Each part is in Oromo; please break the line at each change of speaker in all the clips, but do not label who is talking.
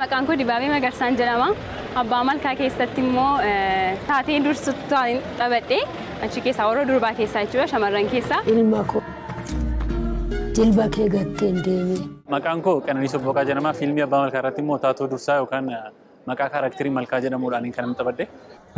Maqaan koo Dibaabee Magarsaan jedhama. Abbaa Malkaa keessatti immoo taatee dursituu taphadhee achi keessaa warra durbaa keessaa jechuudha, shamarran keessaa.
Ilma koo jilba kee gattee hin deemee.
Maqaan koo Qananii Sobboqaa jedhama. Fiilmii Abbaa Malkaa irratti immoo taatoo dursaa yookaan maqaa kaaraakterii Malkaa jedhamuudhaan kan inni taphadhe.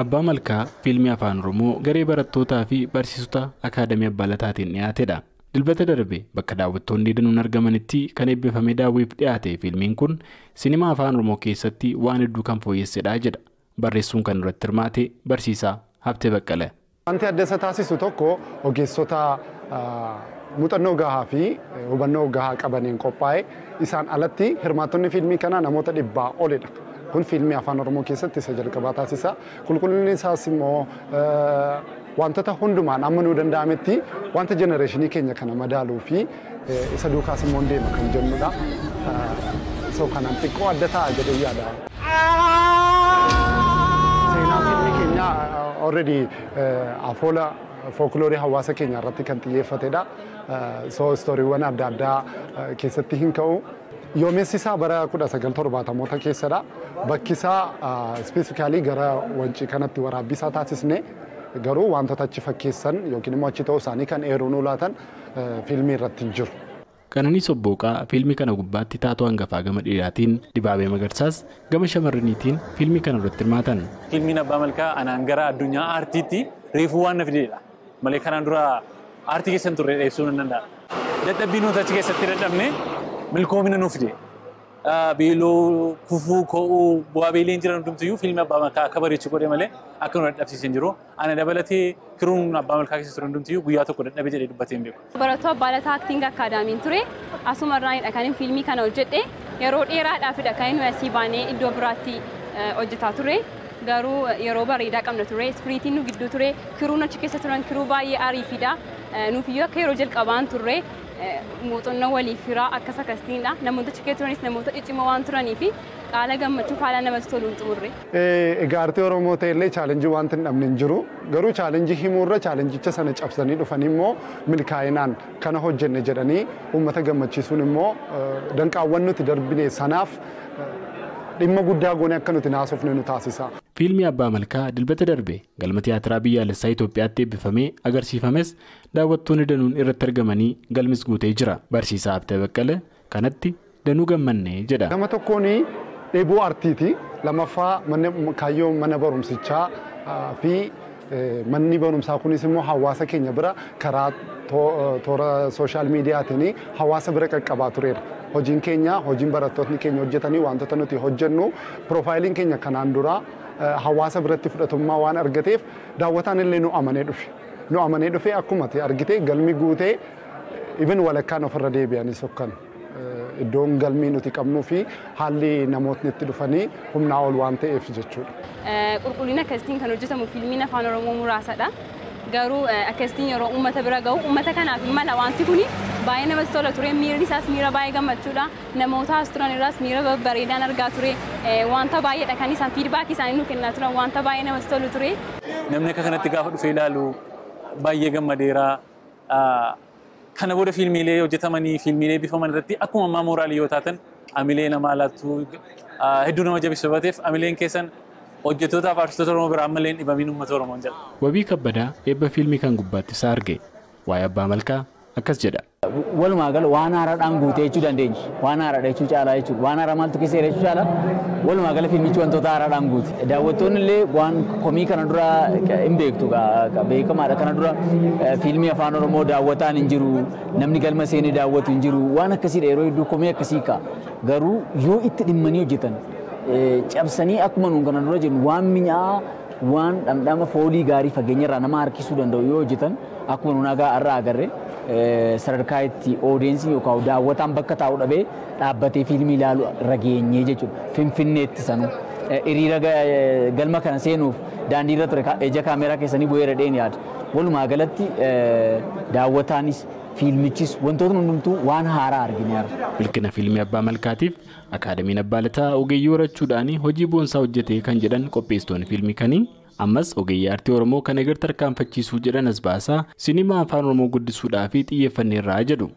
Abbaa Malkaa fiilmii Afaan Oromoo garee barattootaa fi barsiisota Akaadamii Abbaa Lataatiin dhiyaatedha. Dilbata darbe bakka daawwattoonni danuun argamanitti kan eebbifamee daawwiif dhiyaate fiilmiin kun sinimaa Afaan Oromoo keessatti waan hedduu kan fooyyessedha jedha. Barreessuun kan irratti hirmaate barsiisaa Habtee Baqqalee.
Wanti adda isa taasisu tokko ogeessota muuxannoo gahaa fi hubannoo gahaa qabaniin qophaa'e, isaan alatti hirmaattonni fiilmii kanaa namoota 100 olidha. Kun fiilmii Afaan Oromoo keessatti isa jalqabaa taasisa. Qulqullinni isaas immoo wantoota hundumaan amma nuu danda'ametti wanta jenereeshinii keenya kana madaaluu fi isa duukaas immoo deema kan jennudha. So kanaan xiqqoo adda ta'a jedhee yaada. Seenaan fiilmii keenyaa already afoola folkloorii hawaasa keenya irratti kan xiyyeeffatedha. So istooriiwwan adda addaa keessatti hin ka'u. Yoomessi isaa bara 1970moota keessadha. Bakki isaa specifically gara Wancii kanatti waraabbii isaa taasisne, garuu wantoota achi fakkeessan yookiin immoo achi ta'uu isaanii kan eeruu nuu laatan fiilmii irratti hin jiru.
Qananii Sobbooqaa fiilmii kana gubbaatti taatoo hangafaa gama dhiiraatiin, Dibaabee Magarsaas gama shamarraniitiin fiilmii kana irratti hirmaatan.
Fiilmiin Abbaa Malkaa anaan gara addunyaa aartiitti reefuu waan na fidedha. Malee kanaan dura aartii keessa hin turre dheessuu nan danda'a. Dadhabbii nuti achi keessatti dadhabne milkoomina nuuf fide. Beeloo, kufuu, ko'uu, bu'aa beeleen jiran hundumtiyyuu fiilmii Abbaa Malkaa akka bareechu godhe malee akka nu dadhabsiise hin jiru. Ana dabalatee kiruun Abbaa Malkaa keessa ture hundumtiyyuu guyyaa tokko dadhabe jedhee dubbatee hin beeku.
Barattuu Abbaa Lataa Acting Academyn ture. Asuma irraanidha kan inni fiilmii kana hojjedhe. Yeroo dheeraadhaafidha kan inni asii baanee iddoo biraatti hojjetaa ture. Garuu yeroo bareedaa qabna ture. Spiritiin nu gidduu ture. Kiruun achi keessa turan kiruu baay'ee ariifidha. Nuufiyyuu akka yeroo jalqabaan turre muuxannoo waliif firaa akkas akkasiinidha. Namoota achi keessa turanis namoota ciccimoo waan turanii fi qaala gammachuu haala namatti toluun xumurre.
Egaa aartii Oromoo ta'e illee chaalenjii wanti hin dhabne hin jiru. Garuu chaalenjii himuurra chaalenjicha sana cabsanii dhufanii immoo milkaa'inaan kana hojjenne jedhanii uummata gammachiisuun immoo danqaawwan nuti darbine sanaaf dhimma guddaa goone akka nuti naasofne nu taasisa.
Fiilmii Abbaa Malkaa dilbata darbe galma tiyaatiraa biyyaalessaa Itoophiyaatti eebbifamee agarsiifames daawwattoonni danuun irratti argamanii galmis guutee jira. Barsiisaa Habtee Baqqalee kanatti danuu gammannee jedha.
Gama tokkoon dheebuu aartiiti. Lammaffaa kaayyoo mana barumsichaa fi manni barumsaa kunis immoo hawaasa keenya bira karaa toora sooshaal miidiyaatiin hawaasa bira qaqqabaa tureera. Hojiin keenya, hojiin barattootni keenya hojjetanii wantoota nuti hojjennu piroofaayiliin keenya kanaan dura hawaasa biratti fudhatummaa waan argateef daawwataan illee nu amanee dhufe. Nu amanee dhufe, akkuma argite galmi guutee ibin walakkaan ofirra deebi'anii sokkan. Iddoon galmii nuti qabnuu fi haalli namootni itti dhufanii humnaa ol waan ta'eef jechuudha.
Qulqullina akkasiitiin kan hojjetamu fiilmiin Afaan Oromoo muraasadha. Garuu akkasiitiin yeroo uummata bira gahu uummata kanaaf mala wanti kuni baay'ee namatti tola ture. Miirri isaas miira baay'ee gammachuudha. Namoota as turan irraas miira babbareedaan argaa ture. Wanta baay'eedha kan isaan feedbackii isaanii nu kennaa turan, wanta baay'ee namatti tolu ture.
Namni akka kanatti gaafa dhufee ilaalu baay'ee gammadeera. Kana booda fiilmiilee hojjetamanii fiilmiilee eebbifaman irratti akkuma ammaa mooraalii yoo taatan amilee namaa laattu hedduu nama jabeessu bateef amileen keessan hojjettootaaf aartistoota Oromoo biraa ammallee hin dhibamiin uummata Oromoon jedha.
Wabii Kabbadaa eebba fiilmii kan gubbaatti isaa arge waa'ee Abbaa Malkaa akkas jedha.
Walumaa gala waan haaraadhaan guutee jechuu dandeenya. Waan haaraadha jechuu caalaa jechuudha. Waan haaraa maaltu keessa jira jechuu caalaa walumaa gala fiilmichi wantoota haaraadhaan guute. Daawwattoonni illee waan komii kana dura hin beektu, beekamaadha. Kana dura fiilmii Afaan Oromoo daawwataan hin jiru. Namni galma seenee daawwatu hin jiru. Waan akkasiidha, yeroo hedduu komii akkasii ka'a. Garuu yoo itti dhimmanii hojjetan cabsanii akkuma nuun kana dura jennu waan mi'aa, waan dhamdhama foolii gaarii fageenyarraa nama harkisuu danda'u yoo hojjetan, akkuma nuun hagaa irraa agarre sadarkaa itti oodiyeensiin yookaan daawwataan bakka taa'u dhabee dhaabbatee fiilmii ilaalu irra geenyee jechuudha. Finfinneetti sanuu hiriira galma kana seenuuf daandii irra ture ija kaameeraa keessanii bu'eera dheen yaada. Walumaa galatti daawwataanis fiilmichis wantootni hundumtuu waan haaraa argine har'a.
Milkina fiilmii Abbaa Malkaatiif Akaadamiin Abbaa Lataa ogeeyyii horachuudhaan hojii boonsaa hojjetee kan jedhan qopheessitoonni fiilmii kanii ammas ogeeyyii aartii Oromoo kan eger tarkaanfachiisuu jedhan as baasaa sinimaa Afaan Oromoo guddisuudhaa fi xiyyeeffanneerraa jedhu.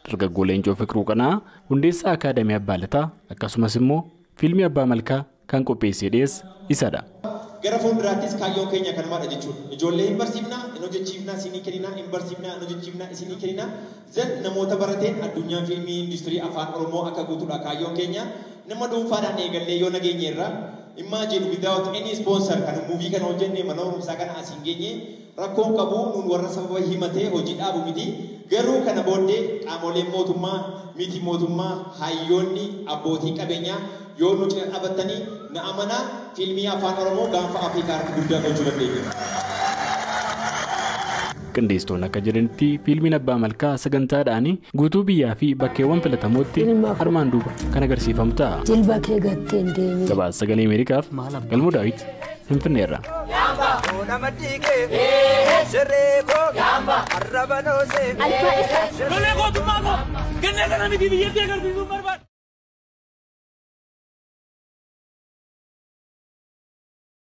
Dargaggoo Leencoo Fiqiruu Qanaa hundeessaa Akaadamii Abbaa Lataa akkasumas immoo Fiilmii Abbaa Malkaa kan qopheessee dhiyeesse isadha.
Gara fuulduraattis kaayyoon keenya kanumaadha jechuudha. Ijoollee hin barsiifnaa, hin hojjechiifnaa, isinii kenninaa, hin barsiifnaa, hin hojjechiifnaa, isinii kenninaa. Zan namoota barateen addunyaan fiilmii industirii afaan Oromoo akka guutuudha kaayyoon keenya. Nama dhuunfaadhaan eegallee yoo nageenye irraa, imagine without any sponsor kan movie kana hojjenne, mana barumsaa kana asiin geenye, rakkoon qabu nuun warra sababa himatee hojii dhaabu miti. Garuu kana booddee qaamoleen mootummaa, miti mootummaa, hayyoonni, abbootiin qabeenyaa yoo nu cina dhaabattanii, na amanaa, fiilmii afaan Oromoo gaanfa Afrikaa irratti guddaa gochuu dandeenya.
Qindeessitoonni akka jedhanitti, fiilmiin Abbaa Malkaa sagantaadhaan guutuu biyyaa fi bakkeewwan filatamootti armaan duuba kan agarsiifamu ta'a.
Jilba kee gattee hin deemin.
Gabaasa Sagalee Ameerikaaf Galmoo Daawit Finfinneerra.
Lolee gootummaa koo gannee sana miti biyyattii agarsiisuu.